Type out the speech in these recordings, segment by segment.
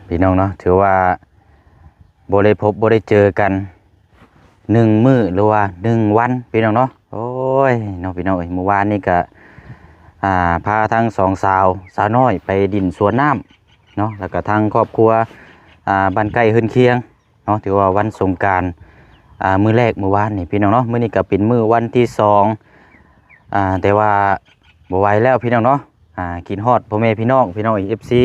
ພີ່ນ້ອງເນາະ ຖືວ່າບໍ່ໄດ້ພົບບໍ່ໄດ້ເຈີກັນໜຶ່ງມື້ ຫຼືວ່າໜຶ່ງວັນ ພີ່ນ້ອງເນາະ. ໂອ້ຍເນາະ ພີ່ນ້ອງເອີຍ ມື້ວານນີ້ກະ ອ່າ ພາທັງສອງສາວ ສາວນ້ອຍໄປຫຼິ້ນສວນນ້ຳເນາະ ແລ້ວກະທັງຄອບຄົວ ອ່າ ບ້ານໃກ້ເຮືອນຄຽງ ເນາະ ຖືວ່າວັນສົງການ ອ່າ ມື້ແລກມື້ວານນີ້ ພີ່ນ້ອງເນາະ. ມື້ນີ້ກໍເປັນມື້ວັນທີສອງ ອ່າ ແຕ່ວ່າບໍ່ໄຫວແລ້ວ ພີ່ນ້ອງເນາະ. ອ່າ ຄິດຮອດພໍ່ແມ່ພີ່ນ້ອງ ພີ່ນ້ອງເອັຟຊີ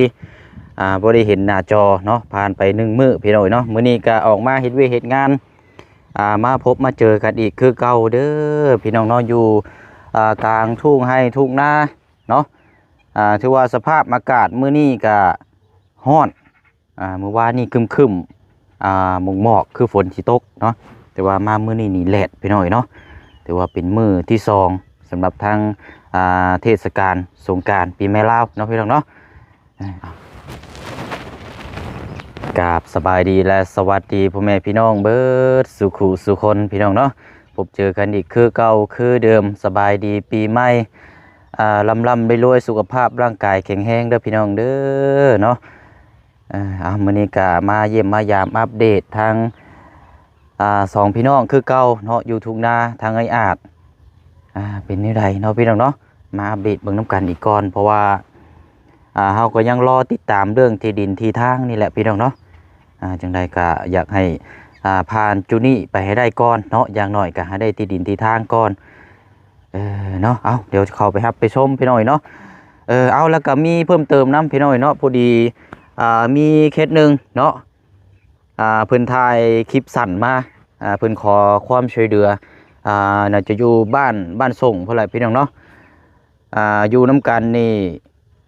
ອ່າ ບໍ່ໄດ້ເຫັນໜ້າຈໍເນາະ ຜ່ານໄປໜຶ່ງມື້ ພີ່ນ້ອງເອີຍເນາະ. ມື້ນີ້ກໍອອກມາເຮັດວຽກເຮັດງານ ອ່າ ມາພົບມາເຈີກັນອີກຄືເກົ່າເດີ ພີ່ນ້ອງເນາະ. ຢູ່ ອ່າ ກາງທົ່ງໄຮ່ທົ່ງນາເນາະ. ອ່າ ຖືວ່າສະພາບອາກາດມື້ນີ້ກໍຮ້ອນ ອ່າ ມື້ວານນີ້ຄຶ້ມໆ ອ່າ ໝອກໆ ຄືຝົນຊິຕົກເນາະ ແຕ່ວ່າມາມື້ນີ້ນີ້ແລດ ພີ່ນ້ອງເອີຍເນາະ. ຖືວ່າເປັນມື້ທີສອງສຳລັບທາງ ອ່າ ເທດສະການສົງການປີໃໝ່ລາວເນາະ ພີ່ນ້ອງເນາະ. ກາບສະບາຍດີ ແລະ ສະຫວັດດີພໍ່ແມ່ພີ່ນ້ອງເບິດສູ່ຄູ່ສູ່ຄົນ ພີ່ນ້ອງເນາະ. ພົບເຈີກັນອີກຄືເກົ່າຄືເດີມ ສະບາຍດີປີໃໝ່ ອ່າ ລ່ຳໆລວຍໆ ສຸຂະພາບຮ່າງກາຍແຂງແຮງເດີ ພີ່ນ້ອງເດີເນາະ. ເອີ ເອົາ ມື້ນີ້ກະມາຢ້ຽມມາຢາມອັບເດດທາງ ອ່າ ສອງພີ່ນ້ອງຄືເກົ່າເນາະ ຢູ່ທົ່ງນາທາງເອື້ອຍອາດ ອ່າ ເປັນແນວໃດເນາະ ພີ່ນ້ອງເນາະ. ມາອັບເດດເບິ່ງນຳກັນອີກກ່ອນ ເພາະວ່າ ອ່າ ເຮົາກໍຍັງລໍຕິດຕາມເລື່ອງທີ່ດິນທີ່ທາງນີ້ແຫຼະ ພີ່ນ້ອງເນາະ. ອ່າ ຈັ່ງໃດກໍຢາກໃຫ້ ອ່າ ຜ່ານຈຸດນີ້ໄປໃຫ້ໄດ້ກ່ອນເນາະ ຢ່າງໜ້ອຍກໍໃຫ້ໄດ້ທີ່ດິນທີ່ທາງກ່ອນ. ເອີ ເນາະ ເອົາ ດຽວເຂົ້າໄປຮັບໄປຊົມ ພີ່ນ້ອງເອີຍເນາະ. ເອີ ເອົາ ແລ້ວກໍມີເພີ່ມເຕີມນຳ ພີ່ນ້ອງເອີຍເນາະ. ພໍດີ ອ່າ ມີເຄສໜຶ່ງເນາະ ອ່າ ເພິ່ນຖ່າຍຄລິບສັ້ນມາ ອ່າ ເພິ່ນຂໍຄວາມຊ່ວຍເຫຼືອ ອ່າ ໜ້າຈະຢູ່ບ້ານ ບ້ານສົງພຸ້ນແຫຼະ ພີ່ນ້ອງເນາະ. ອ່າ ຢູ່ນຳກັນນີ້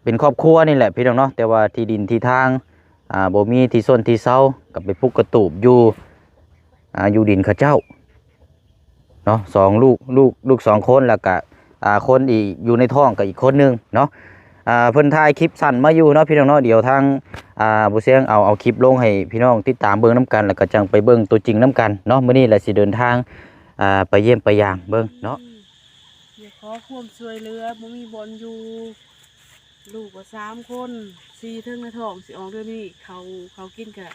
ເປັນຄອບຄົວນີ້ແຫຼະ ພີ່ນ້ອງເນາະ ແຕ່ວ່າທີ່ດິນທີ່ທາງ ອ່າ ບໍ່ມີທີ່ຊົນທີ່ເຊົາ ກໍໄປປຸກກະຕູບຢູ່ ອ່າ ຢູ່ດິນເຂົາເຈົ້າ ເນາະ ສອງລູກ ລູກ ລູກສອງຄົນ ແລ້ວກະ ອ່າ ຄົນອີກຢູ່ໃນທ້ອງກໍອີກຄົນໜຶ່ງເນາະ. ອ່າ ເພິ່ນຖ່າຍຄລິບສັ້ນມາຢູ່ເນາະ ພີ່ນ້ອງເນາະ. ດຽວທາງ ອ່າ ບໍ່ສຽງເອົາ ເອົາຄລິບລົງໃຫ້ພີ່ນ້ອງຕິດຕາມເບິ່ງນຳກັນ ແລ້ວກໍຈັ່ງໄປເບິ່ງຕົວຈິງນຳກັນເນາະ. ມື້ນີ້ລະຊິເດີນທາງ ອ່າ ໄປຢ້ຽມໄປຢາມເບິ່ງເນາະ. ຢາກຂໍຄວາມຊ່ວຍເຫຼືອ ບໍ່ມີບ່ອນຢູ່ ລູກກໍສາມຄົນ ສີ່ເທິງໃນທ້ອງ ຊິອອກເດືອນນີ້ ເຂົ້າ ເຂົ້າກິນກະ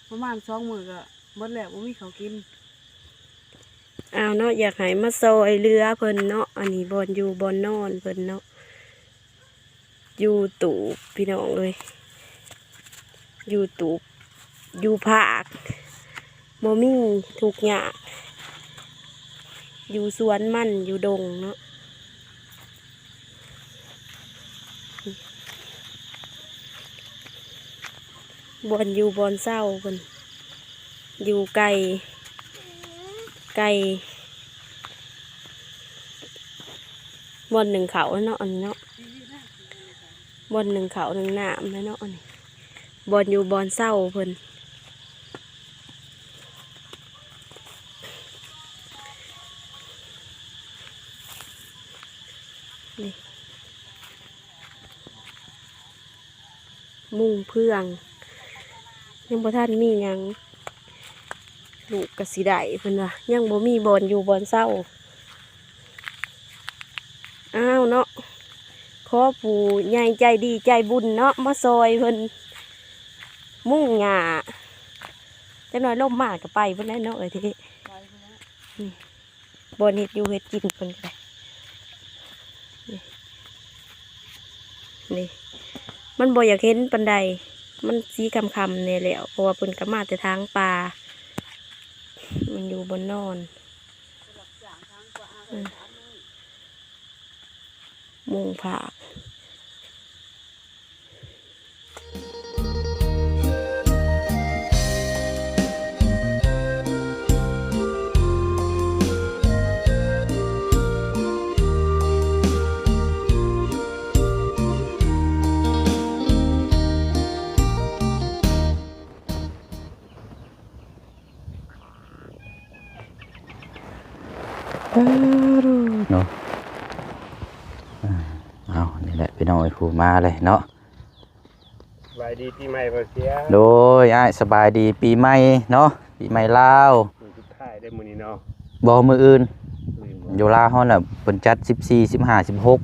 ປະມານສອງມື້ກໍ ເບິດແລ້ວ ບໍ່ມີເຂົ້າກິນ. ອ້າວເນາະ ຢາກໃຫ້ມາຊ່ອຍເຫຼືອເພິ່ນເນາະ. ອັນນີ້ບ່ອນຢູ່ບ່ອນນອນເພິ່ນເນາະ ຢູ່ຕູບ ພີ່ນ້ອງເອີຍ ຢູ່ຕູບ ຢູ່ພາກ ບໍ່ມີ ທຸກຍາກ ຢູ່ສວນມັນ ຢູ່ດົງເນາະ. ບ່ອນຢູ່ບ່ອນເຊົາເພິ່ນ ຢູ່ໄກ ໄກ ບ່ອນໜຶ່ງເຂົ້າເນາະ ອັນນີ້ເນາະ ບ່ອນໜຶ່ງເຂົ້າໜຶ່ງນ້ຳເນາະ. ອັນນີ້ບ່ອນຢູ່ບ່ອນເຊົາເພິ່ນ ນີ້ ມຸງເພື່ອງ ຍັງບໍ່ທັນມີຫຍັງ ລູກກໍຊິໄດ້ ເພິ່ນວ່າ ຍັງບໍ່ມີບ່ອນຢູ່ບ່ອນເຊົາ. ອ້າວເນາະ ຂໍຜູ້ໃຫຍ່ໃຈດີໃຈບຸນເນາະ ມາຊ່ອຍເພິ່ນມຸງຫຍ້າ ຈັກໜ້ອຍລົມມາກໍໄປພຸ້ນແຫຼະເນາະ ເອີຍເທ. ນີ້ ບ່ອນເຮັດຢູ່ເຮັດກິນເພິ່ນກໍໄດ້ ນີ້ ນີ້ ມັນບໍ່ຢາກເຫັນປານໃດ ມັນສີຄ່ຳໆແດ່ແລ້ວ ເພາະວ່າເພິ່ນກໍມາແຕ່ທາງປ່າ ມັນຢູ່ບ່ອນນອນ ອືມ ມຸງພາກ. ເນາະ ເອົາ ນີ້ແຫຼະ ພີ່ນ້ອງເອີຍ ຜູ້ມາເລີຍເນາະ. ສະບາຍດີປີໃໝ່ ພໍ່ເສຍ. ໂດຍ ອ້າຍ ສະບາຍດີປີໃໝ່ເນາະ ປີໃໝ່ລາວ. ມື້ສຸດທ້າຍເດ້ມື້ນີ້ເນາະ. ບໍ່ ມື້ອື່ນ ມື້ອື່ນບໍ່? ຢູ່ລາວເຮົານະ ເພິ່ນຈັດສິບສີ່ ສິບຫ້າ ສິບຫົກ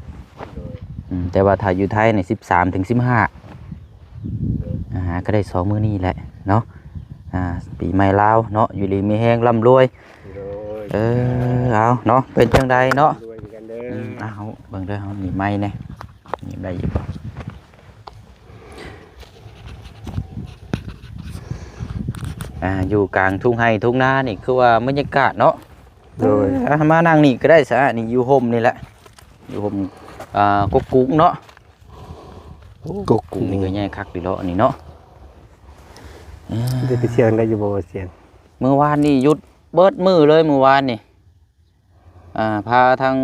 ໂດຍ ອືມ ແຕ່ວ່າຖ້າຢູ່ໄທນີ້ ສິບສາມ ເຖິງ ສິບຫ້າ ໂດຍ ອ່າ ອ່າ ກໍໄດ້ສອງມື້ນີ້ແຫຼະເນາະ ອ່າ ປີໃໝ່ລາວເນາະ ຢູ່ດີມີແຮງ ລ່ຳລວຍ. ໂດຍ ເອີ ເອົາເນາະ ເປັນຈັ່ງໃດເນາະ? ລວຍຄືກັນເດີ. ອືມ ເອົາ ເບິ່ງເດີ ເຮົາໜີບໄມແດ່ ໜີບໄດ້ຢູ່ບໍ່? ອ່າ ຢູ່ກາງທົ່ງໄຮ່ທົ່ງນານີ້ ຄືວ່າບັນຍາກາດເນາະ. ໂດຍ ເອີ ມານັ່ງນີ້ກໍໄດ້ຊະ ນີ້ຢູ່ຮົ່ມນີ້ແຫຼະ ຢູ່ຮົ່ມ ອ່າ ກົກກຸງເນາະ. ໂອ້ ກົກກຸງນີ້ກໍໃຫຍ່ຄັກດີເນາະ ອັນນີ້ເນາະ. ເອີ ໄດ້ໄປທ່ຽວໄດ້ຢູ່ບໍ່ ບໍ່ສຽງ? ມື້ວານນີ້ຢຸດເບິດມື້ເລີຍ ມື້ວານນີ້ ອ່າ ພາທັງ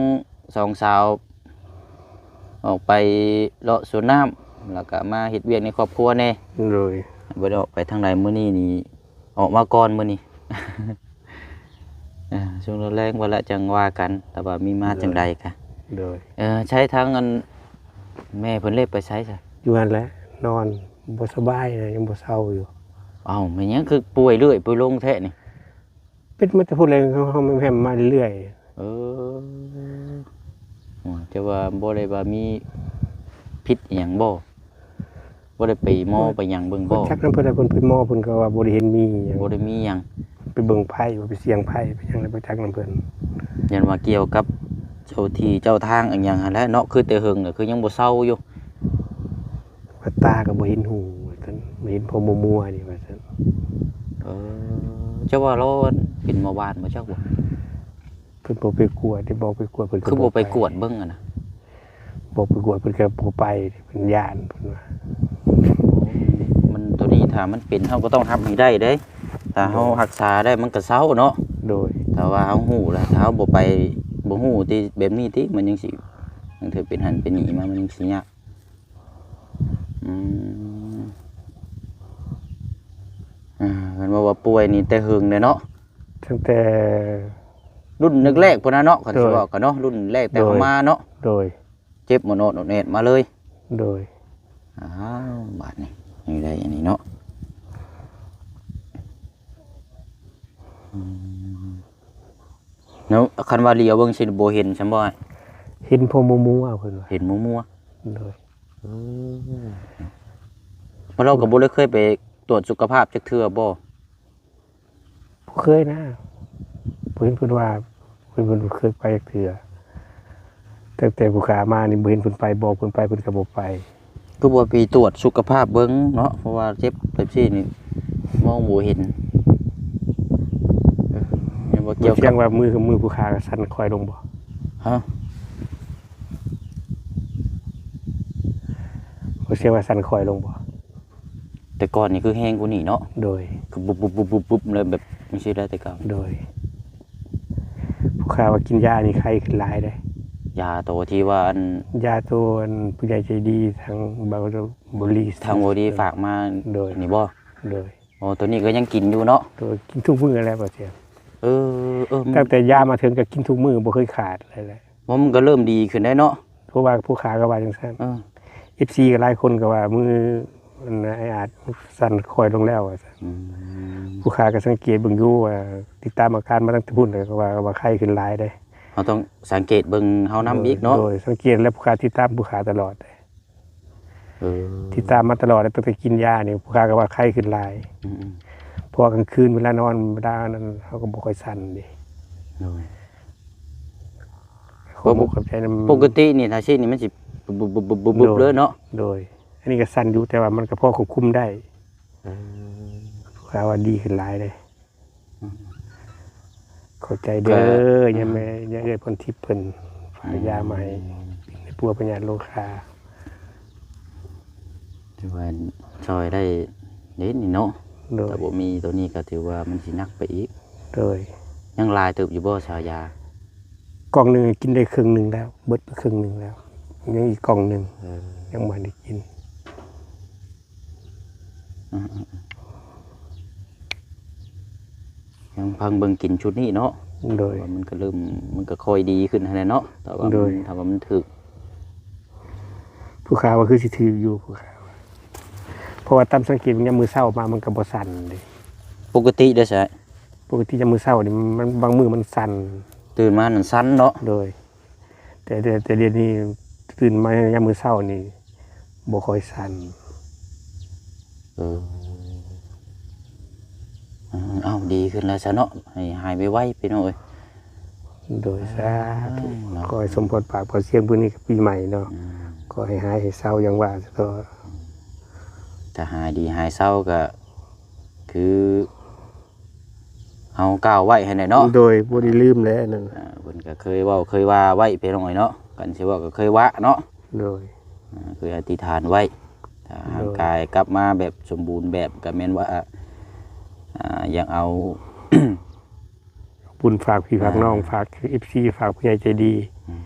ສອງສາວອອກໄປເລາະສວນນ້ຳ ແລ້ວກໍມາເຮັດວຽກໃນຄອບຄົວແດ່. ໂດຍ ບໍ່ໄດ້ອອກໄປທາງໃດ ມື້ນີ້ນີ້ ອອກມາກ່ອນມື້ນີ້. ເອີ ຊ່ວງແລງໆ ວ່າລະຈັ່ງວ່າກັນ ແຕ່ວ່າມີມາ ໂດຍ ຈັ່ງໃດກະ. ໂດຍ ເອີ ໃຊ້ທາງອັນ ແມ່ເພິ່ນເລໄປໃສຊະ? ຢູ່ຫັ້ນແຫຼະ ນອນ ບໍ່ສະບາຍນະ ຍັງບໍ່ເຊົາຢູ່. ເອົ້າ ແມ່ນຫຍັງຄືປ່ວຍເລື້ອຍປ່ວຍລົງແທ້ນີ້? ເປັນມາແຕ່ພຸ້ນແຫຼະ ເຮົາ ເຮົາແຮມມາເລື້ອຍໆ. ເອີ ໂອ້ຍ ແຕ່ວ່າບໍ່ໄດ້ວ່າມີພິດອີ່ຫຍັງບໍ່? ບໍ່ໄດ້ໄປໝໍໄປຫຍັງເບິ່ງບໍ່? ຈັກນຳເພິ່ນແຫຼະ ເພິ່ນໄປໝໍເພິ່ນກໍວ່າບໍ່ໄດ້ເຫັນມີຫຍັງ ບໍ່ໄດ້ມີຫຍັງ. ໄປເບິ່ງໄພ້ ວ່າໄປສ່ຽງໄພ້ ໄປຫຍັງແລ້ວ ບໍ່ຈັກນຳເພິ່ນ. ຢ້ານວ່າກ່ຽວກັບເຈົ້າທີ່ເຈົ້າທາງອີ່ຫຍັງຫັ້ນແຫຼະເນາະ ຄືແຕ່ເຫິງແລ້ວ ຄືຍັງບໍ່ເຊົາຢູ່. ວ່າຕາກໍບໍ່ເຫັນຫູວ່າຊັ້ນ ບໍ່ເຫັນພໍ່ໝໍມົວນີ້ວ່າຊັ້ນ. ເອີ ເຈົ້າວ່າລາວເປັນເບົາຫວານບໍ່ ຈັກບໍ່? ເພິ່ນບໍ່ໄປກວດເດ້ ບໍ່ໄປກວດ ເພິ່ນກໍ ຄືບໍ່ໄປກວດເບິ່ງຫັ້ນນະ? ບໍ່ໄປກວດ ເພິ່ນກໍບໍ່ໄປ ເພິ່ນຢ້ານ ເພິ່ນວ່າ. ໂອ້ ມັນ ໂຕນີ້ຖ້າມັນເປັນ ເຮົາກໍຕ້ອງຮັບໃຫ້ໄດ້ເດ້ ຖ້າເຮົາ ໂດຍ ຮັກສາໄດ້ມັນກໍເຊົາເນາະ. ໂດຍ ຖ້າວ່າເຮົາຮູ້ແລ້ວ ຖ້າເຮົາບໍ່ໄປ ບໍ່ຮູ້ຕິ ແບບນີ້ຕິ ມັນຍັງຊິ ບາງເທື່ອເປັນຫັ້ນເປັນນີ້ມາ ມັນຍັງຊິຍາກ. ອືມ ອ່າ ຄັນວ່າ ວ່າປ່ວຍນີ້ແຕ່ເຫິງແລ້ວເນາະ ຕັ້ງແຕ່ລຸ້ນແລກໆ ພຸ້ນນະເນາະ ຄັນຊິ ໂດຍ ເວົ້າກັນເນາະ ລຸ້ນແລກແຕ່ ໂດຍ ເຮົາມາເນາະ. ໂດຍ ເຈັບໝົດອອດແອດມາເລີຍ. ໂດຍ ອ້າວ ບາດນີ້ ນີ້ໄດ້ອັນນີ້ເນາະ. ອືມ ແລ້ວຄັນວ່າຫຼຽວເບິ່ງຊິບໍ່ເຫັນຊັ້ນບໍ່ອ້າຍ? ເຫັນພໍມົວໆ ເພິ່ນວ່າ ເຫັນມົວໆ. ໂດຍ ເອີ ແລ້ວເຮົາກໍບໍ່ໄດ້ເຄີຍໄປຕວດສຸຂະພາບຈັກເທື່ອບໍ່? ບໍ່ເຄີຍນະ ບໍ່ເຫັນເພິ່ນວ່າ ເພິ່ນ ເພິ່ນບໍ່ເຄີຍໄປຈັກເທື່ອ. ຕັ້ງແຕ່ຜູ້ຂ້າມານີ້ບໍ່ເຫັນເພິ່ນໄປ ບອກເພິ່ນໄປ ເພິ່ນກໍບໍ່ໄປ. ຄືບໍ່ໄປຕວດສຸຂະພາບເບິ່ງເນາະ ເພາະວ່າເຈັບແບບຊີ້ນີ້ມອງບໍ່ເຫັນ. ເອີ ຍັງບໍ່ກ່ຽວກັບ ບໍ່ສຽງວ່າມື ມືຜູ້ຂ້າກໍສັ່ນຄ່ອຍລົງບໍ່? ຮະ? ບໍ່ສຽງວ່າສັ່ນຄ່ອຍລົງບໍ່? ແຕ່ກ່ອນນີ້ຄືແຮງກວ່ານີ້ເນາະ. ໂດຍ ຄືບຸບໆໆໆ ແລ້ວແບບ ຈັ່ງຊີ້ໄດ້ແຕ່ເກົ່າ. ໂດຍ ຜູ້ຂ້າວ່າກິນຢານີ້ໄຂ້ຂຶ້ນຫຼາຍເດ້. ຢາໂຕທີ່ວ່າອັນ ຢາໂຕອັນຜູ້ໃຫຍ່ໃຈດີທາງເບົາ ບໍລິ ທາງບໍລິຝາກມາ. ໂດຍ ນີ້ບໍ່? ໂດຍ ໂອ້ ໂຕນີ້ກໍຍັງກິນຢູ່ເນາະ. ໂດຍ ກິນທຸກມື້ແຫຼະ ບໍ່ເສຍ. ເອີ ເອີ ຕັ້ງແຕ່ຢາມາເຖິງກໍກິນທຸກມື້ ບໍ່ເຄີຍຂາດເລີຍແຫຼະ. ວ່າມັນກໍເລີ່ມດີຂຶ້ນໄດ້ເນາະ ເພາະວ່າຜູ້ຂ້າກໍວ່າຈັ່ງຊັ້ນ. ເອີ ເອັຟຊີກໍຫຼາຍຄົນກໍວ່າມື ອັນ ອ້າຍອາດສັ່ນຄ່ອຍລົງແລ້ວວ່າຊັ້ນ. ອືມ ຜູ້ຂ້າກໍສັງເກດເບິ່ງຢູ່ວ່າ ຕິດຕາມອາການມາຕັ້ງແຕ່ພຸ້ນ ແລ້ວກໍວ່າ ວ່າໄຂ້ຂຶ້ນຫຼາຍເດ້. ເຮົາຕ້ອງສັງເກດເບິ່ງເຮົານຳອີກເນາະ. ໂດຍ ໂດຍ ສັງເກດແລ້ວ ຜູ້ຂ້າຕິດຕາມຜູ້ຂ້າຕະຫຼອດເດ້. ເອີ ຕິດຕາມມາຕະຫຼອດ ແລ້ວຕັ້ງແຕ່ກິນຢານີ້ ຜູ້ຂ້າກໍວ່າໄຂ້ຂຶ້ນຫຼາຍ. ອືມໆ ເພາະວ່າກາງຄືນເວລານອນ ເວລານັ້ນ ເຮົາກໍບໍ່ຄ່ອຍສັ່ນເດ້. ໂດຍ ຂໍຂອບອົກຂອບໃຈນຳ. ປົກກະຕິນີ້ ຖ້າຊີ້ນນີ້ມັນຊິບຶບໆໆໆເລີຍເນາະ. ໂດຍ ໂດຍ ອັນນີ້ກໍສັ່ນຢູ່ ແຕ່ວ່າມັນກໍພໍຄວບຄຸມໄດ້. ເອີ ຂ້າວ່າດີຂຶ້ນຫຼາຍເດ້. ອືມ ຂອບໃຈເດີ ກໍ ຍາແມ່ ຍາເອື້ອຍພອນທິບເພິ່ນຝາກຢາມາໃຫ້ ອືມ ໃຫ້ປົວພະຍາດໂລຄາ. ຖືວ່າຊ່ອຍໄດ້ເດ້ນີ້ເນາະ. ໂດຍ ຖ້າບໍ່ມີໂຕນີ້ກໍຖືວ່າມັນຊິໜັກໄປອີກ. ໂດຍ ຍັງຫຼາຍເຕີບຢູ່ບໍ່ຊາຢາ? ກ່ອງໜຶ່ງກິນໄດ້ເຄິ່ງໜຶ່ງແລ້ວ ເບິດໄປເຄິ່ງໜຶ່ງແລ້ວ ຍັງອີກກ່ອງໜຶ່ງ. ເອີ ຍັງບໍ່ທັນໄດ້ກິນ. ອືມໆໆ ຍັງພັງເບິ່ງກິນຊຸດນີ້ເນາະ. ໂດຍ ວ່າມັນກໍເລີ່ມ ມັນກໍຄ່ອຍດີຂຶ້ນຫັ້ນແຫຼະເນາະ ຖ້າວ່າ ໂດຍ ມັນ ຖ້າວ່າມັນຖືກ. ຜູ້ຂ້າວ່າຄືຊິຖືກຢູ່ ຜູ້ຂ້າວ່າ ເພາະວ່າຕາມສັງເກດຍາມມື້ເຊົ້າມາມັນກໍບໍ່ສັ່ນເດ້. ປົກກະຕິເດ້ຊະ? ປົກກະຕິຍາມມື້ເຊົ້ານີ້ມັນ ບາງມື້ມັນສັ່ນ ຕື່ນມານັ້ນສັ່ນເນາະ. ໂດຍ ແຕ່ ແຕ່ ແຕ່ດຽວນີ້ຕື່ນມາຍາມມື້ເຊົ້ານີ້ບໍ່ຄ່ອຍສັ່ນ. ເອີ ເອີ ເອົາ ດີຂຶ້ນແລ້ວຊະເນາະ ໃຫ້ຫາຍໄວໆ ພີ່ນ້ອງເອີຍ. ໂດຍ ສາທຸ. ເນາະ ຂໍໃຫ້ສົມພອນປາກພໍສຽງ ມື້ນີ້ກໍປີໃໝ່ເນາະ. ອືມ ຂໍໃຫ້ຫາຍໃຫ້ເຊົາຢ່າງວ່າຊະເຖາະ. ຖ້າຫາຍດີຫາຍເຊົາກໍຄືເຮົາກ່າວໄວ້ຫັ້ນແຫຼະເນາະ. ໂດຍ ບໍ່ໄດ້ລືມແຫຼະນັ້ນ. ເອີ ເພິ່ນກໍເຄີຍເວົ້າເຄີຍວ່າໄວ້ ພີ່ນ້ອງເອີຍເນາະ. ຄັນຊິເວົ້າກໍເຄີຍວ່າເນາະ. ໂດຍ ອ່າ ຄືອະທິຖານໄວ້ ຖ້າ ໂດຍ ຮ່າງກາຍກັບມາແບບສົມບູນແບບ ກໍແມ່ນວ່າ ອ່າ ຢາກເອົາບຸນຝາກພີ່ຝາກນ້ອງ ອ່າ ຝາກເອັຟຊີ ຝາກຜູ້ໃຫຍ່ໃຈດີ. ອືມ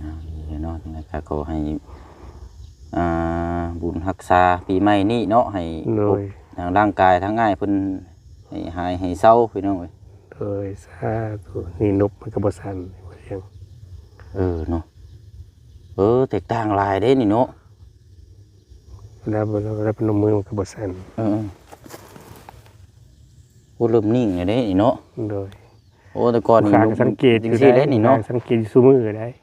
ອ່າ ດີເນາະ ຈັ່ງໃດກໍຂໍໃຫ້ ອ່າ ບຸນຮັກສາປີໃໝ່ນີ້ເນາະ ໃຫ້ ໂດຍ ພົບທາງຮ່າງກາຍທາງອ້າຍເພິ່ນ ໃຫ້ຫາຍໃຫ້ເຊົາ ພີ່ນ້ອງເອີຍ. ໂດຍ ສາທຸ. ນີ້ນົບມັນກໍບໍ່ສັ່ນ ບໍ່ສຽງ. ເອີເນາະ ເອີ ແຕກຕ່າງຫຼາຍເດ້ນີ້ເນາະ. ເວລາ ເວລາ ເວລາພະນົມມືມັນກໍບໍ່ສັ່ນ. ເອີ ເອີ ໂອ້ ເລີ່ມນິ່ງແລ້ວເດ້ນີ້ເນາະ. ໂດຍ ໂອ້ ແຕ່ກ່ອນນີ້ ຜູ້ຂ້າກໍສັງເກດຢູ່ ຈັ່ງຊີ້ເດ້ນີ້ເນາະ ສັງເກດຢູ່ຊຸມື້ໄດ໋.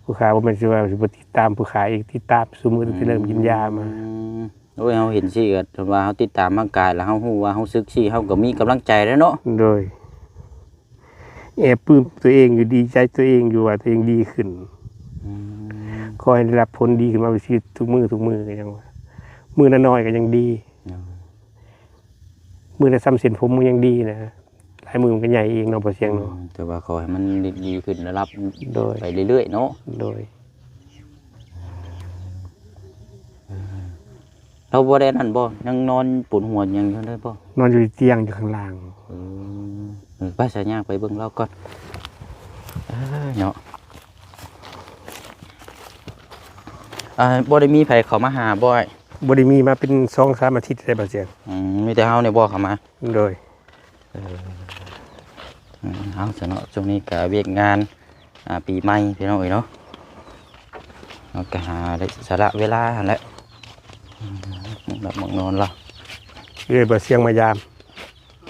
ຜູ້ຂ້າບໍ່ແມ່ນຊິວ່າຊິບໍ່ຕິດຕາມ ຜູ້ຂ້າເອງຕິດຕາມຊຸມື້ ຕັ້ງແຕ່ເລີ່ມກິນຢາມາ. ອືມ ໂອ້ຍ ເຮົາເຫັນຊີ້ກໍ ເພິ່ນວ່າເຮົາຕິດຕາມຮ່າງກາຍ ແລ້ວເຮົາຮູ້ວ່າເຮົາສຶກຊີ້ ເຮົາກໍມີກຳລັງໃຈແລ້ວເນາະ. ໂດຍ ແອບປຶ້ມຕົວເອງຢູ່ ດີໃຈຕົວເອງຢູ່ວ່າຕົວເອງດີຂຶ້ນ. ອືມ ຂໍໃຫ້ໄດ້ຮັບຜົນດີຂຶ້ນມາ ໄປຊີວິດທຸກມື້ ທຸກມື້ກໍຍັງວ່າ ມື້ລະໜ້ອຍກໍຍັງດີ. ອືມ ມື້ລະສ່ຳເສັ້ນຜົມກໍຍັງດີນະ. ລາຍມືມັນກໍໃຫຍ່ເອງເນາະ ບໍ່ສຽງເນາະ. ອືມ ແຕ່ວ່າຂໍໃຫ້ມັນດີ ດີຂຶ້ນລະດັບ ໂດຍ ໄປເລື້ອຍໆເນາະ. ໂດຍ ເອີ ລາວບໍ່ໄດ້ນັ້ນບໍ່? ຍັງນອນປວດຫົວຫຍັງຢູ່ເລີຍບໍ່? ນອນຢູ່ຕຽງຢູ່ຂ້າງລ່າງ. ເອີ ເອີ ໄປຊະ ຍ່າງໄປເບິ່ງລາວກ່ອນ. ເອີ ເນາະ ອ່າ ບໍ່ໄດ້ມີໃຜເຂົ້າມາຫາບໍ່ອ້າຍ? ບໍ່ໄດ້ມີມາເປັນສອງສາມອາທິດແລ້ວ ບໍ່ສຽງ. ອືມ ມີແຕ່ເຮົານີ້ບໍ່ເຂົ້າມາ? ໂດຍ. ເອີ ເອົາຊະເນາະ ຊ່ວງນີ້ກໍວຽກງານ ອ່າ ປີໃໝ່ ພີ່ນ້ອງເອີຍເນາະ ເຮົາກໍຫາໄດ້ສະຫຼະເວລາຫັ້ນແຫຼະ ອືມ ໝັກນອນລະ ເອີ ບໍ່ສຽງມາຢາມ.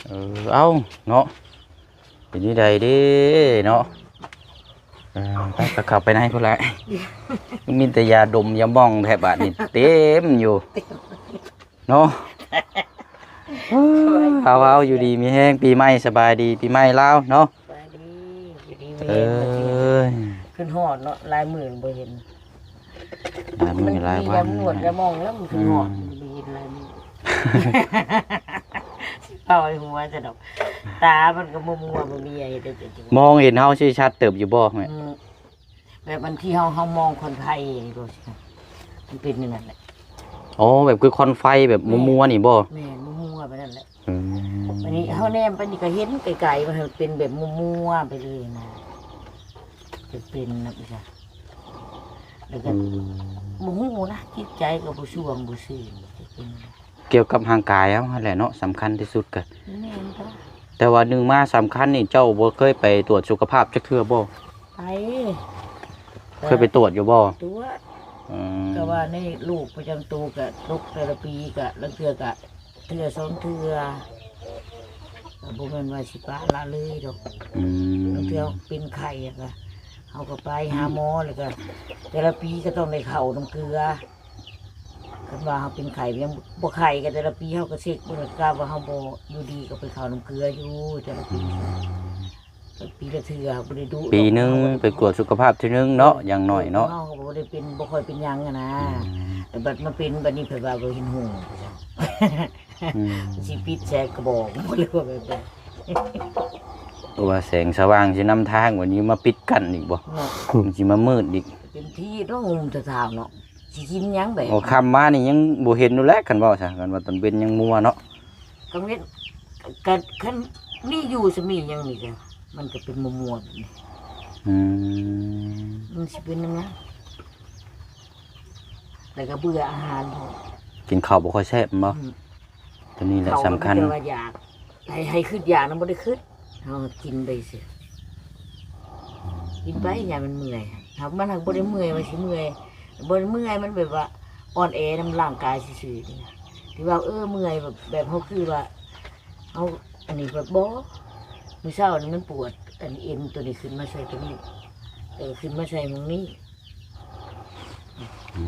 ເອີ ເອົ້າ ເນາະ ເປັນຈັ່ງໃດເດ້ເນາະ. ເອີ ໄປ ກໍເຂົ້າໄປໃນພຸ້ນແຫຼະ ມີແຕ່ຢາດົມຢາໝອງແທ້ ບາດນີ້ເຕັມຢູ່. ເນາະ ເອົາ ເອົາ ຢູ່ດີມີແຮງ ປີໃໝ່ສະບາຍດີ ປີໃໝ່ລາວເນາະ. ສະບາຍດີ ຢູ່ດີມີແຮງ. ເອີຍ ຂຶ້ນຮອດເນາະ ຫຼາຍມື້ບໍ່ເຫັນ ຫຼາຍມື້ຫຼາຍວັນ ມັນມີຢາມວດຢາມອງແລ້ວ ມັນຂຶ້ນຮອດ. ອືມ ບໍ່ເຫັນຫຼາຍມື້ ຊິເປົ່າໃຫ້ຫົວຊະດອກ ຕາມັນກໍມົວໆ ບໍ່ມີຫຍັງເຮັດໄດ້. ມອງເຫັນເຮົາຊີ້ຊັດເຕີບຢູ່ບໍ່ແມ່? ອືມ ແບບອັນທີ່ເຮົາ ເຮົາມອງຄວັນໄຟນີ້ບໍ່ ມັນເປັນຢ່າງນັ້ນແຫຼະ. ອໍ ແບບຄືຄວັນໄຟແບບມົວໆນີ້ບໍ່? ແມ່ນ ມົວໆໄປນັ້ນແຫຼະ. ອືມ ບາດນີ້ເຮົາແນມໄປນີ້ກໍເຫັນໄກໆ ວ່າມັນເປັນແບບມົວໆໄປເລີຍນະ ເປັນນະ ແລ້ວກໍ ອືມ ບໍ່ຮູ້ນະ ຈິດໃຈກໍບໍ່ຊ່ວງບໍ່ຊື່ນ ຈະເປັນ ກ່ຽວກັບຮ່າງກາຍເຮົາຫັ້ນແຫຼະເນາະ ສຳຄັນທີ່ສຸດກະ. ແມ່ນຕາ ແຕ່ວ່າໜຶ່ງມາສຳຄັນນີ້ ເຈົ້າບໍ່ເຄີຍໄປຕວດສຸຂະພາບຈັກເທື່ອບໍ່? ໄປ ເຄີຍໄປຕວດຢູ່ບໍ່? ຕວດ. ອືມ ກໍວ່າໃນໂລກປະຈຳໂຕກໍຕົກແຕ່ລະປີ ກໍລາງເທື່ອກໍເທື່ອສອງເທື່ອ ກໍບໍ່ແມ່ນວ່າຊິປະລະເລີຍດອກ. ອືມ ລາງເທື່ອເປັນໄຂ້ ແລ້ວກໍເຮົາກໍໄປຫາໝໍ ແລ້ວກໍແຕ່ລະປີກໍຕ້ອງໄດ້ເຂົ້ານ້ຳເກືອ. ຄັນວ່າເຮົາເປັນໄຂ້ ຍັງບໍ່ໄຂ້ກໍແຕ່ລະປີເຮົາກໍເຊັກເບິ່ງ ກະວ່າເຮົາບໍ່ຢູ່ດີກໍໄປເຂົ້ານ້ຳເກືອຢູ່ແຕ່ລະປີ. ອືມ ປີລະເທື່ອ ບໍ່ໄດ້ດຸ. ປີໜຶ່ງໄປກວດສຸຂະພາບເທື່ອໜຶ່ງເນາະ ເອີ ຢ່າງໜ້ອຍເນາະ. ເຮົາກໍບໍ່ໄດ້ເປັນ ບໍ່ຄ່ອຍເປັນຫຍັງຫັ້ນນະ. ອືມ ແຕ່ບັດມາເປັນບັດນີ້ ເພິ່ນວ່າບໍ່ເຫັນຫຸ່ງ. ອືມ ຊິປິດແສງກະບອກ ຫຼືວ່າແບບໃດ? ເພາະວ່າແສງສະຫວ່າງຊິນຳທາງ ບັດນີ້ມາປິດກັ້ນອີກບໍ່? ເນາະ ມັນຊິມາມືດອີກ. ເປັນທີ່ເນາະ ງຸ່ມແຕ່ເຊົ້າເນາະ. ຊິກິນຫຍັງແບບ ໂອ້ ຄ່ຳມານີ້ຍັງບໍ່ເຫັນຢູ່ແຫຼະ ຄັນເວົ້າຊະ ຄັນວ່າຕອນເວັນຍັງມົວເນາະ. ກາງເວັນ ກະ ຄັນມີຢູ່ຊະມີຫຍັງນີ້ກະ ມັນກະເປັນມົວໆແບບນີ້. ອືມ ມັນຊິເປັນນຳນັ້ນ ແລ້ວກະເບື່ອອາຫານ. ກິນເຂົ້າບໍ່ຄ່ອຍແຊບແມ່ນບໍ່? ອືມ ຕົວນີ້ແຫຼະສຳຄັນ. ເຂົ້າກໍມີແຕ່ວ່າຢາກ ໃຫ້ ໃຫ້ຄຶດຢາກນະບໍ່ໄດ້ຄຶດ ເຮົາກິນໄປຊື່ ກິນໄປ ອືມ ຢ້ານມັນເມື່ອຍ. ຖ້າມັນຫາກບໍ່ໄດ້ເມື່ອຍ ມັນຊິເມື່ອຍ ບໍ່ໄດ້ເມື່ອຍ ມັນແບບວ່າອ່ອນແອນຳຮ່າງກາຍຊື່ໆ ນີ້ນະ. ທີ່ວ່າ ເອີ ເມື່ອຍແບບ ແບບເຮົາຄືວ່າເຮົາ ອັນນີ້ແບບບໍ່ ມື້ເຊົ້ານີ້ມັນປວດ ອັນເອັນຕົວນີ້ຂຶ້ນມາໃສ່ຕົວນີ້ ເອີ ຂຶ້ນມາໃສ່ໝ່ອງນີ້. ອື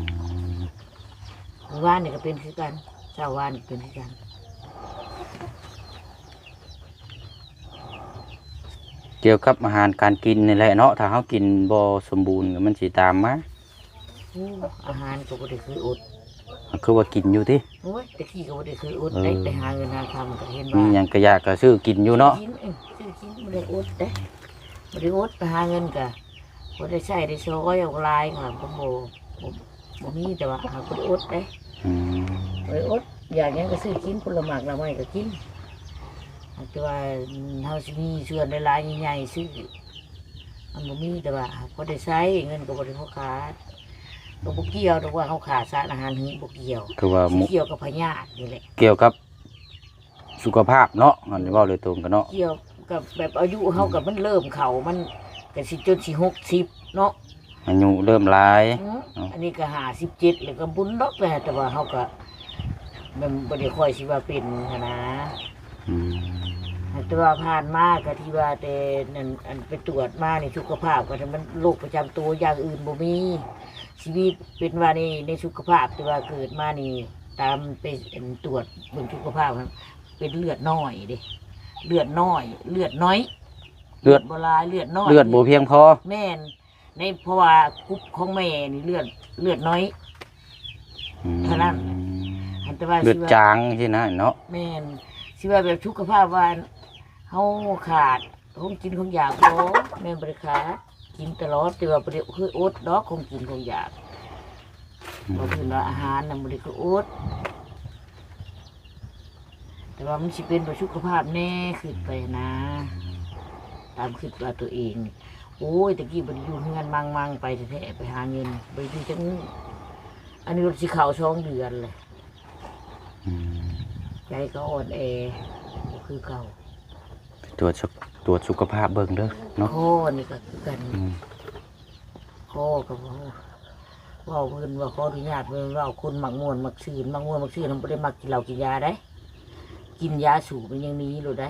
ມ ວານນີ້ກໍເປັນຄືກັນ ເຊົ້າວານກໍເປັນຄືກັນ. ກ່ຽວກັບອາຫານການກິນນີ້ແຫຼະເນາະ ຖ້າເຮົາກິນບໍ່ສົມບູນ ມັນຊິຕາມມາ. ໂອ້ ອາຫານກໍບໍ່ໄດ້ເຄີຍອົດ. ຄືວ່າກິນຢູ່ຕິ? ໂອ້ຍ ແຕ່ກີ້ກໍບໍ່ໄດ້ເຄີຍອົດເດ້ ເອີ ໄປຫາເງິນຫາຄຳກໍເຫັນວ່າ ມີຫຍັງກະຢາກກະຊື້ກິນຢູ່ເນາະ. ຊື້ກິນ ເອີ ຊື້ກິນ ບໍ່ໄດ້ອົດເດ້ ບໍ່ໄດ້ອົດ. ໄປຫາເງິນກະພໍໄດ້ໃຊ້ໄດ້ສອຍ ເອົາຫຼາຍກໍບໍ່ ບໍ່ ບໍ່ມີ ແຕ່ວ່າຫາບໍ່ໄດ້ອົດເດ້. ອືມ ບໍ່ໄດ້ອົດ ຢາກຫຍັງກໍຊື້ກິນ ຜົນລະໝາກລະໄມ້ກໍກິນ. ແຕ່ວ່າເຮົາຊິມີເຮືອນຫຼາຍໆ ໃຫຍ່ໆ ຊື້ ມັນບໍ່ມີ ແຕ່ວ່າພໍໄດ້ໃຊ້ ເງິນກໍບໍ່ໄດ້ພໍຂາດ. ກໍບໍ່ກ່ຽວດອກວ່າເຮົາຂາດສານອາຫານ ຫຼື ບໍ່ກ່ຽວ ຄືວ່າ ຊິກ່ຽວກັບພະຍາດນີ້ແຫຼະ ກ່ຽວກັບສຸຂະພາບເນາະ. ອັນນີ້ເວົ້າໂດຍຕົງກັນເນາະ ກ່ຽວກັບແບບອາຍຸເຮົາ ອືມ ກໍມັນເລີ່ມເຂົ້າ ມັນກໍຊິຈົນຊິຫົກສິບເນາະ ອາຍຸເລີ່ມຫຼາຍ ອືມ ເນາະ. ອັນນີ້ກໍຫ້າສິບເຈັດແລ້ວ ກໍບຸນດອກແຫຼະ ແຕ່ວ່າເຮົາກໍ ມັນບໍ່ໄດ້ຄ່ອຍຊິວ່າເປັນຫັ້ນນະ. ອືມ ແຕ່ວ່າຜ່ານມາກໍທີ່ວ່າແຕ່ນັ້ນ ອັນໄປກວດມານີ້ ສຸຂະພາບກໍມັນໂລກປະຈຳໂຕຢ່າງອື່ນບໍ່ມີ. ຊີວິດເປັນວ່ານີ້ ໃນສຸຂະພາບທີ່ວ່າເກີດມານີ້ ຕາມໄປ ອັນ ກວດເບິ່ງສຸຂະພາບຫັ້ນ ເປັນເລືອດນ້ອຍເດ້ ເລືອດນ້ອຍ ເລືອດນ້ອຍ ເລືອດ ເລືອດບໍ່ຫຼາຍ ເລືອດນ້ອຍ ເລືອດບໍ່ພຽງພໍ. ແມ່ນ ໃນ ເພາະວ່າກຸ່ມຂອງແມ່ນີ້ເລືອດ ເລືອດນ້ອຍ ອືມ ເທົ່ານັ້ນ. ອັນ ແຕ່ວ່າ ເລືອດ ຊິວ່າ ຈາງຊີ້ນະເນາະ. ແມ່ນ ຊິວ່າແບບສຸຂະພາບວ່າເຮົາຂາດຂອງກິນຂອງຢາກ ບໍ່ ແມ່ນບໍ່ໄດ້ຂາດ ກິນຕະຫຼອດ ແຕ່ວ່າບໍ່ໄດ້ເຄີຍອົດດອກຂອງກິນຂອງຢາກ. ອືມ ວ່າເພິ່ນວ່າອາຫານນະບໍ່ໄດ້ເຄີຍອົດ ແຕ່ວ່າມັນຊິເປັນເພື່ອສຸຂະພາບແດ່ ຄິດໄປນະ ຕາມຄິດວ່າຕົວເອງ. ໂອ້ຍ ແຕ່ກີ້ບໍ່ໄດ້ຢູ່ເຮືອນ ມັ່ງໆ ໄປແທ້ໆ ໄປຫາເງິນ ບໍ່ໄດ້ຢູ່ຈັກມື້. ອັນນີ້ກໍຊິເຂົ້າສອງເດືອນແລ້ວ. ອືມ ໃຈກໍອ່ອນແອ ບໍ່ຄືເກົ່າ. ໄປກວດສຸ ກວດສຸຂະພາບເບິ່ງເດີເນາະ. ຄໍນີ້ກໍຄືກັນ ອືມ ຄໍກໍບໍ່ ເວົ້າເພິ່ນວ່າຂໍອະນຸຍາດ ເພິ່ນເວົ້າຄົນມັກມ່ວນມັກຊື່ນ ມັກມ່ວນມັກຊື່ນ ບໍ່ໄດ້ມັກກິນເຫຼົ້າກິນຢາໃດ໋ ກິນຢາສູບມັນຍັງໜີໂລດໃດ໋.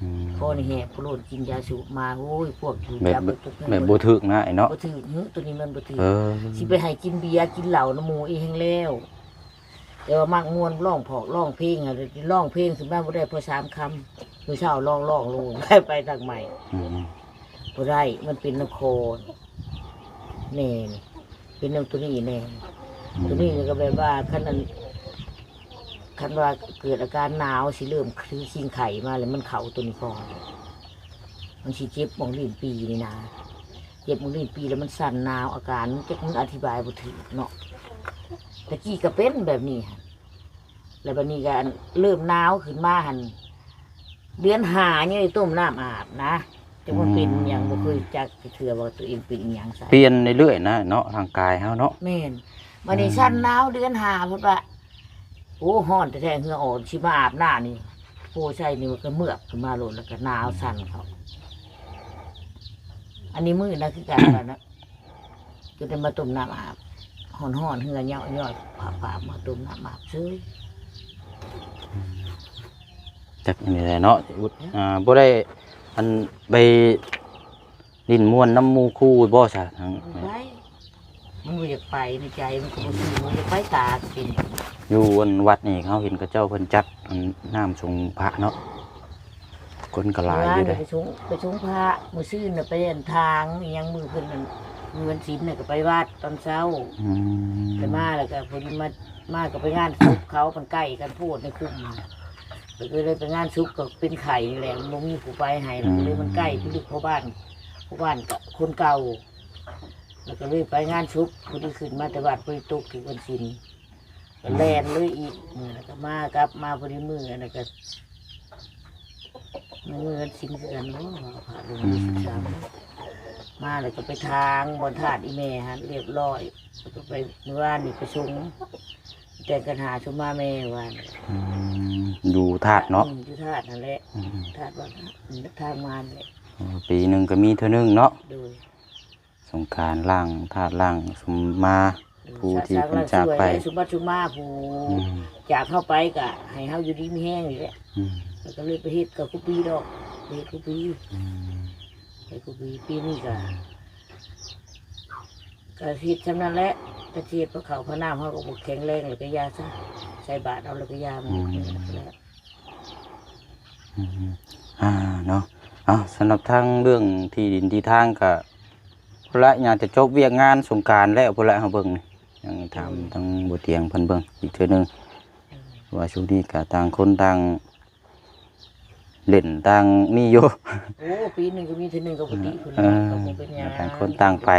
ອືມ ຄໍນີ້ແຫບໂພດ ກິນຢາສູບມາ ໂອ້ຍ ພວກຖືກຈັບ ແບບບໍ່ຖືກນະ ໄອ້ເນາະ ບໍ່ຖືກ. ຫື ໂຕນີ້ມັນບໍ່ຖືກ ເອີ ຊິໄປໃຫ້ກິນເບຍກິນເຫຼົ້ານຳໝູ່ອີກແຮງແລ້ວ. ແຕ່ວ່າມັກມ່ວນ ຮ້ອງພອກຮ້ອງເພງ ຮ້ອງເພງຂຶ້ນມາບໍ່ໄດ້ພໍສາມຄຳ ມື້ເຊົ້າຮ້ອງໆ ລົງ ໄປ ໄປຕັກໄມ້ ອືມ ບໍ່ໄດ້ ມັນເປັນນຳຄໍແນ່ນີ້ ເປັນນຳໂຕນີ້ແນ່. ອືມ ໂຕນີ້ກໍແບບວ່າ ຄັນອັນ ຄັນວ່າເກີດອາການໜາວ ຊິເລີ່ມຖືຄີງໄຂ້ມາແລ້ວ ມັນເຂົ້າໂຕນີ້ກ່ອນ ມັນຊິເຈັບໝ່ອງລີ້ນປີນີ້ນະ. ເຈັບມື້ນີ້ປີແລ້ວມັນສັ່ນໜາວ ອາການມັນຈັກ ມັນອະທິບາຍບໍ່ຖືກເນາະ. ແຕ່ກີ້ກໍເປັນແບບນີ້ຫັ້ນ ແລ້ວບັດນີ້ກໍອັນເລີ່ມໜາວຂຶ້ນມາຫັ້ນ ເດືອນຫ້າຍັງໄດ້ຕົ້ມນ້ຳອາບນະ. ແຕ່ມັນເປັນຫຍັງ ອືມ ບໍ່ເຄີຍຈັກຈັກເທື່ອວ່າຕົວເອງເປັນອີ່ຫຍັງໃສ່. ປ່ຽນເລື້ອຍໆນະເນາະ ຮ່າງກາຍເຮົາເນາະ. ແມ່ນ. ບັດນີ້ ອືມ ສັ່ນໜາວເດືອນຫ້າ ເພິ່ນວ່າ ໂອ້ ຮ້ອນແທ້ໆ ເຫື່ອອອກ ຊິມາອາບນ້ຳນີ້ ໂພໃສ່ນີ້ ມັນກໍເມືອກຂຶ້ນມາໂລດ ແລ້ວກໍໜາວສັ່ນເຂົ້າ. ອັນນີ້ມື້ນະຄືກັນ ວ່ານະ ຈົນໄດ້ມາຕົ້ມນ້ຳອາບ ຮ້ອນໆ ເຫື່ອຍ້ອຍໆ ພາບໆ ມາຕົ້ມນ້ຳອາບເສີຍ. ຈັກອັນນີ້ແຫຼະເນາະ ອຸດ ເອີ ອ່າ ບໍ່ໄດ້ ອັນ ໄປ ຫຼິ້ນມ່ວນນຳໝູ່ຄູ່ບໍ່ຊະ? ທາງ ມັນບໍ່ຢາກໄປ ໃນໃຈມັນກໍບໍ່ຊື່ ມັນຢາກໄປຕາກເປັນ. ຢູ່ອັນວັດນີ້ເຮົາເຫັນເຂົາເຈົ້າເພິ່ນຈັດອັນນ້ຳສົງພະເນາະ ຄົນກໍຫຼາຍຢູ່ເດ້. ໄປສົງ ໄປສົງພະ ມື້ຊືນນະໄປອັນທາງອີ່ຫຍັງ ມື້ເພິ່ນນັ້ນ ມື້ວັນສິນນະກໍໄປວັດຕອນເຊົ້າ. ອືມ ແຕ່ມາແລ້ວກໍພໍດີມາ ມາກໍໄປງານສົບເຂົາ ມັນໃກ້ກັນໂພດໃນຄຸ້ມ ແລ້ວກໍເລີຍໄປງານສົບ ກໍເປັນໄຂ້ນີ້ແຫຼະ ມັນບໍ່ມີຜູ້ໄປໃຫ້ ແລ້ວກໍເລີຍ ອືມ ມັນໃກ້ ໄປລຶກພໍ່ບ້ານ ພໍ່ບ້ານກໍຄົນເກົ່າ ແລ້ວກໍເລີຍໄປງານສົບ ພໍດີຂຶ້ນມາແຕ່ວັດ ພໍດີຕົກຖືກວັນສິນ ກໍແລ່ນເລີຍອີກ. ເອີ ແລ້ວກໍມາ ກັບມາພໍດີມື້ ອັນນັ້ນກໍ ມື້ວັນສິນຄືກັນເນາະ ພະລົງ ອືມ ສິບສາມ ມາແລ້ວກໍໄປທາງບ່ອນທາດອີ່ແມ່ຫັ້ນຮຽບຮ້ອຍ ແລ້ວກໍໄປ ມື້ວານນີ້ໄປສົງ ແຕ່ງກັນຫາຊຸມມາແມ່ວານ. ອືມ ຢູ່ທາດເນາະ. ອືມ ຢູ່ທາດຫັ້ນແຫຼະ. ອືມ ທາດວັດ ທາງມານແຫຼະ. ເອີ ປີໜຶ່ງກໍມີເທື່ອໜຶ່ງເນາະ. ໂດຍ ສົງການລ້າງທາດລ້າງຊຸມມາ ໂດຍ ຜູ້ທີ່ເພິ່ນຈາກໄປ ສົມບັດສົມມາ ຜູ້ ອືມ ຈາກເຮົາໄປກໍໃຫ້ເຮົາຢູ່ດີມີແຮງນີ້ແຫຼະ. ອືມ ແລ້ວກໍເລີຍໄປເຮັດກໍຄຸປີດອກ ໄປເຮັດຄຸປີ. ອືມ ໄປຄຸປີ ປີນີ້ກໍ ກໍເຮັດສ່ຳນັ້ນແຫຼະ. ກະຊິເຮັດພາເຂົ້າພານ້ຳ ເຮົາກໍບໍ່ແຂງແຮງ ແລ້ວກໍຢ່າຊະ ໃສ່ບາດເອົາ ແລ້ວກໍຢ່າ ອືມ ແລ້ວ ອືມ ອ່າ ເນາະ ເອົາ ສຳລັບທາງເລື່ອງທີ່ດິນທີ່ທາງກໍ ພຸ້ນລະ ຍາມຈະຈົບວຽກງານສົງການແລ້ວ ພຸ້ນລະ ເຮົາເບິ່ງ ຍັງຖາມ ອືມ ທາງບໍ່ຕຽງເພິ່ນເບິ່ງອີກເທື່ອໜຶ່ງ ອືມ ວ່າຊ່ວງນີ້ກໍຕ່າງຄົນຕ່າງ ເຫຼັ້ນຕ່າງນີ້ຢູ່ ໂອ້ ປີໜຶ່ງກໍມີເທື່ອໜຶ່ງກໍບໍ່ຕິພຸ້ນ ເອີ ກໍບໍ່ເປັນຫຍັງ ຕ່າງຄົນຕ່າງໄປ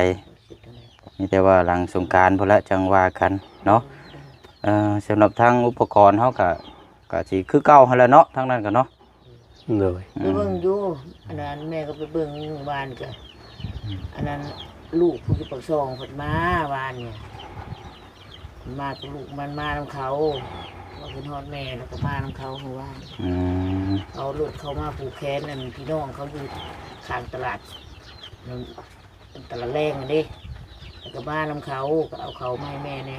ມີແຕ່ວ່າຫຼັງສົງການພຸ້ນລະຈັ່ງວ່າກັນເນາະ ເອີ ສຳລັບທາງອຸປະກອນເຮົາກໍ ກໍຊິຄືເກົ່າຫັ້ນແຫຼະເນາະ ທາງນັ້ນກໍເນາະ ໂດຍ ໄປເບິ່ງຢູ່ ອັນນັ້ນແມ່ກໍໄປເບິ່ງວານກໍ ອືມ ອັນນັ້ນລູກຜູ້ຢູ່ປາກຊ່ອງເພິ່ນມາວານນີ້ ມາກັບລູກມັນ ມານຳເຂົາ ວ່າເພິ່ນຮອດແມ່ແລ້ວກໍມານຳເຂົາເມື່ອວານ ອືມ ເອົາລົດເຂົ້າມາຜູກແຂນ ອັນພີ່ນ້ອງເຂົາຢູ່ຂ້າງຕະຫຼາດ ຕະຫຼາດແລງຫັ້ນເດ້ ແລ້ວກໍມານຳເຂົາ ກໍເອົາເຂົ້າມາໃຫ້ແມ່ແດ່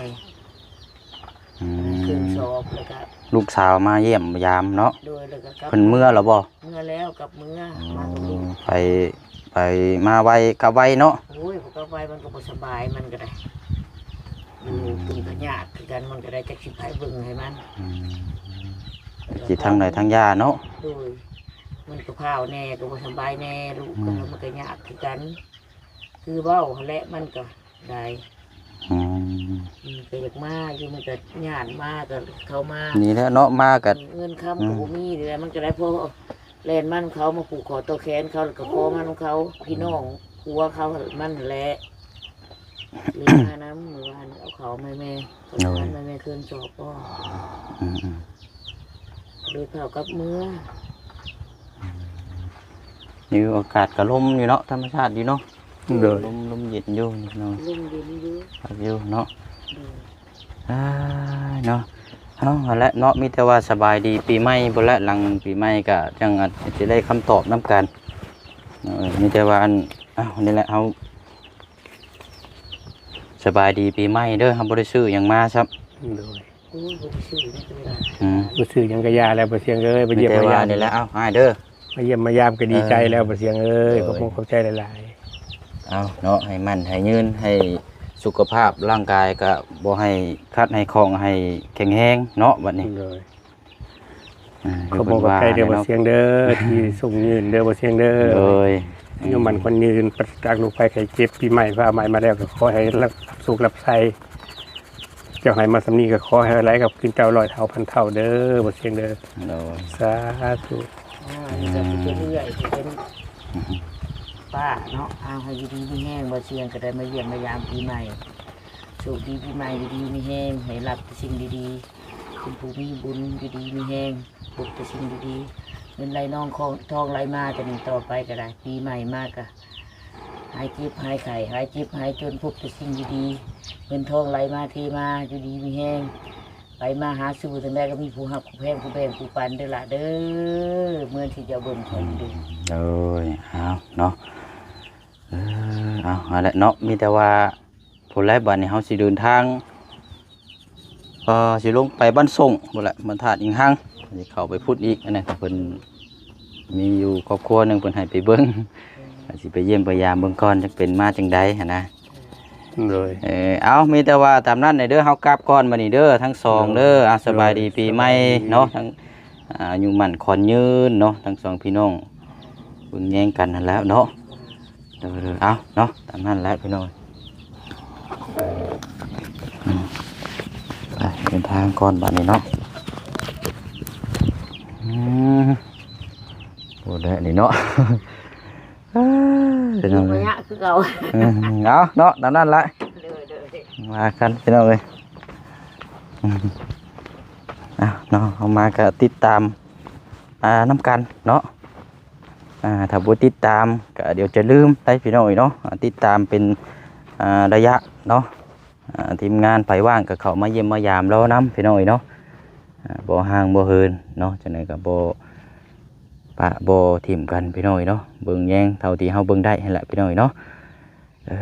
ອືມ ເຄື່ອງສອບ ແລ້ວກໍລູກສາວມາຢ້ຽມມາຢາມເນາະ ໂດຍ ແລ້ວກໍກັບ ເພິ່ນເມືອແລ້ວບໍ່? ເມືອແລ້ວ ກັບເມືອ ອໍ ມາກັບລູກ ໄປ ໄປມາໄວກັບໄວເນາະ ໂອ້ຍ ບໍ່ກັບໄວມັນກໍບໍ່ສະບາຍ ມັນກໍໄດ້ ອືມ ຢູ່ເປັນພະຍາດຄືກັນ ມັນກໍໄດ້ ຈັກຊິໃຜເບິ່ງໃຫ້ມັນ ອືມ ຈັກຊິທາງໃດທາງຢາເນາະ ໂດຍ ມັນກໍພ້າວແດ່ ກໍບໍ່ສະບາຍແດ່ ລູກກໍ ອືມ ມັນກໍຍາກຄືກັນ ຄືເວົ້າຫັ້ນແຫຼະ ມັນກໍ ໄດ້ ອືມ ອືມ ກໍຢາກມາຢູ່ ມັນກໍຢ້ານມາ ກໍເຂົ້າມາ ນີ້ແຫຼະເນາະ ມາກໍ ເງິນຄຳ ອືມ ກໍບໍ່ມີນີ້ແຫຼະ ມັນກໍໄດ້ພໍແລ່ນມານຳເຂົາ ມາຜູກຄໍຕໍ່ແຂນເຂົາ ແລ້ວກໍຂໍມານຳເຂົາ ພີ່ນ້ອງ ອືມ ຜົວເຂົາ ມັນຫັ້ນແຫຼະ ເລີຍມານຳ ມື້ວານເອົາເຂົ້າມາໃຫ້ແມ່ ໂດຍ ເອົາເຂົ້າມາໃຫ້ແມ່ເຄື່ອງສອບ ອືມໆ ໂດຍ ເຂົ້າກັບເມືອ ອືມ ຢູ່ອາກາດກໍລົມຢູ່ເນາະ ທຳມະຊາດດີເນາະ ໂດຍ ລົມ ລົມເຢັນຢູ່ເນາະ ລົມເຢັນຢູ່ ຄັກຢູ່ເນາະ ໂດຍ ອ່າ ເນາະ ເອົາ ຫັ້ນແຫຼະເນາະ ມີແຕ່ວ່າສະບາຍດີປີໃໝ່ພຸ້ນແຫຼະ ຫຼັງປີໃໝ່ກໍຈັ່ງອາດຈະໄດ້ຄຳຕອບນຳກັນ ເອີ ມີແຕ່ວ່າ ອັນ ເອົາ ນີ້ແຫຼະ ເຮົາ ສະບາຍດີປີໃໝ່ເດີ ເຮົາບໍ່ໄດ້ຊື້ຫຍັງມາຊ້ຳ ໂດຍ ໂອ້ຍ ບໍ່ໄດ້ຊື້ຫຍັງກໍຢ່າ ອືມ ບໍ່ຊື້ຫຍັງກໍຢ່າແລ້ວ ບໍ່ສຽງເອີຍ ມາຢ້ຽມມາຢາມ ນີ້ແຫຼະ ເອົາ ອ້າຍເດີ ມາຢ້ຽມມາຢາມກໍດີໃຈແລ້ວ ເອີ ບໍ່ສຽງເອີຍ ໂດຍ ຂອບຄຸນຂອບໃຈຫຼາຍໆ ເອົາເນາະ ໃຫ້ໝັ້ນໃຫ້ຍືນ ໃຫ້ສຸຂະພາບຮ່າງກາຍກໍບໍ່ໃຫ້ຂັດໃຫ້ຂ້ອງ ໃຫ້ແຂງແຮງເນາະ ບັດນີ້ ໂດຍ ອ່າ ຂອບຄຸນຂອບໃຈເດີ ເພິ່ນວ່າແຫຼະເນາະ ບໍ່ສຽງເດີ ທີ່ສົ່ງຍືນເດີ ບໍ່ສຽງເດີ ໂດຍ ອາຍຸໝັ້ນຂວັນຍືນ ປາສະຈາກໂລກໄພໄຂ້ເຈັບ ປີໃໝ່ຟ້າໃໝ່ມາແລ້ວ ກໍຂໍໃຫ້ຮັບໂຊກຮັບໄຊ ເຈົ້າໃຫ້ມາສ່ຳນີ້ກໍຂໍໃຫ້ຫຼາຍກັບຄືນເຈົ້າຮ້ອຍເທົ່າພັນເທົ່າເດີ ບໍ່ສຽງເດີ ໂດຍ ສາທຸ ອ່າ ອັນນີ້ກໍຄືເປັນເອື້ອຍ ຄືເປັນປ້າເນາະ ເອົາໃຫ້ຢູ່ດີມີແຮງ ບໍ່ສຽງກໍໄດ້ມາຢ້ຽມມາຢາມປີໃໝ່ ໂຊກດີປີໃໝ່ ຢູ່ດີມີແຮງ ໃຫ້ຮັບແຕ່ສິ່ງດີໆ ເປັນຜູ້ມີບຸນ ຢູ່ດີມີແຮງ ພົບແຕ່ສິ່ງດີໆ ເງິນໄຫຼນອງ ທອງໄຫຼມາ ຈາກນີ້ຕໍ່ໄປກໍໄດ້ ປີໃໝ່ມາກໍ ຫາຍເຈັບຫາຍໄຂ້ ຫາຍເຈັບຫາຍຈົນ ພົບແຕ່ສິ່ງດີໆ ເງິນທອງໄຫຼມາເທມາ ຢູ່ດີມີແຮງ ໄປມາຫາສູ່ທາງໃດກໍມີຜູ້ຮັກຜູ້ແພງ ຜູ້ແບ່ງຜູ້ປັນເດີລະເດີ ເໝືອນທີ່ເຈົ້າເບິ່ງເພິ່ນເດີ ໂດຍ ເອົາເນາະ ເອີ ເອົາ ຫັ້ນແຫຼະເນາະ ມີແຕ່ວ່າ ພຸ້ນແຫຼະ ບັດນີ້ເຮົາຊິເດີນທາງ ເອີ ຊິລົງໄປບ້ານສົງພຸ້ນແຫຼະ ບ້ານທາດອີງຮັງ ຊິເຂົ້າໄປພຸ້ນອີກ ອັນນັ້ນກໍເພິ່ນມີຢູ່ຄອບຄົວໜຶ່ງ ເພິ່ນໃຫ້ໄປເບິ່ງ ອືມ ຊິໄປຢ້ຽມໄປຢາມເບິ່ງກ່ອນ ຈັກເປັນມາຈັ່ງໃດຫັ້ນນະ ໂດຍ ເອີ ເອົາ ມີແຕ່ວ່າຕາມນັ້ນແຫຼະເດີ ເຮົາກັບກ່ອນບັດນີ້ເດີ ທັງສອງເດີ ໂດຍ ອ່າ ສະບາຍດີປີໃໝ່ເນາະ ທັງ ອ່າ ອາຍຸໝັ້ນຂວັນຍືນເນາະ ທັງສອງພີ່ນ້ອງ ເບິ່ງແຍງກັນຫັ້ນແຫຼະເນາະ ເອີ ເອົາເນາະ ຕາມນັ້ນແຫຼະພີ່ນ້ອງ ອືມ ໄປເດີນທາງກ່ອນບາດນີ້ເນາະ ອືມ ໂອ້ ແດດນີ້ເນາະ ເອີ ພີ່ນ້ອງເອີຍ ຄືເກົ່າ ອືມ ເອົາເນາະ ຕາມນັ້ນແຫຼະ ໂດຍໆ ວ່າກັນພີ່ນ້ອງເອີຍ ອືມ ເອົາເນາະ ເຮົາມາກໍຕິດຕາມ ອ່າ ນຳກັນເນາະ ອ່າ ຖ້າບໍ່ຕິດຕາມກໍດຽວຈະລືມໄດ້ພີ່ນ້ອງເອີຍເນາະ ອ່າ ຕິດຕາມເປັນ ອ່າ ໄລຍະເນາະ ອ່າ ທີມງານໃຜວ່າງກໍເຂົ້າມາຢ້ຽມມາຢາມລາວນຳພີ່ນ້ອງເອີຍເນາະ ອ່າ ບໍ່ຫ່າງບໍ່ເຫີນເນາະ ຈັ່ງໃດກໍບໍ່ປະບໍ່ຖິ້ມກັນພີ່ນ້ອງເອີຍເນາະ ເບິ່ງແຍງເທົ່າທີ່ເຮົາເບິ່ງໄດ້ຫັ້ນແຫຼະພີ່ນ້ອງເອີຍເນາະ ເອີ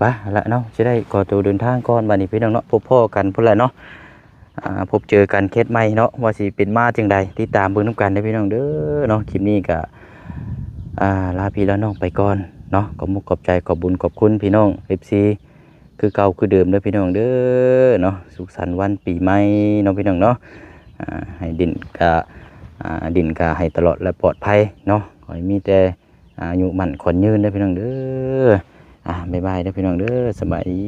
ປະລະເນາະ ຊິໄດ້ຂໍໂຕເດີນທາງກ່ອນບາດນີ້ພີ່ນ້ອງເນາະ ພົບພໍ້ກັນພຸ້ນລະເນາະ ອ່າ ພົບເຈີກັນເຂດໃໝ່ເນາະ ວ່າຊິເປັນມາຈັ່ງໃດ ຕິດຕາມເບິ່ງນຳກັນເດີພີ່ນ້ອງເດີເນາະ ຄລິບນີ້ກະ ອ່າ ລາພີ່ລານ້ອງໄປກ່ອນເນາະ ຂອບມຸກຂອບໃຈ ຂອບບຸນຂອບຄຸນພີ່ນ້ອງ ເອັຟຊີ ຄືເກົ່າຄືເດີມເດີພີ່ນ້ອງເດີເນາະ. ສຸກສັນວັນປີໃໝ່ເນາະພີ່ນ້ອງເນາະ. ອ່າ ໃຫ້ດິນກະ ອ່າ ດິນກະໃຫ້ຕະຫຼອດ ແລະ ປອດໄພເນາະ. ຂໍໃຫ້ມີແຕ່ອາຍຸໝັ້ນຂວັນຍືນເດີພີ່ນ້ອງເດີ. ອ່າ ບາຍບາຍເດີພີ່ນ້ອງເດີ. ສະບາຍດີ.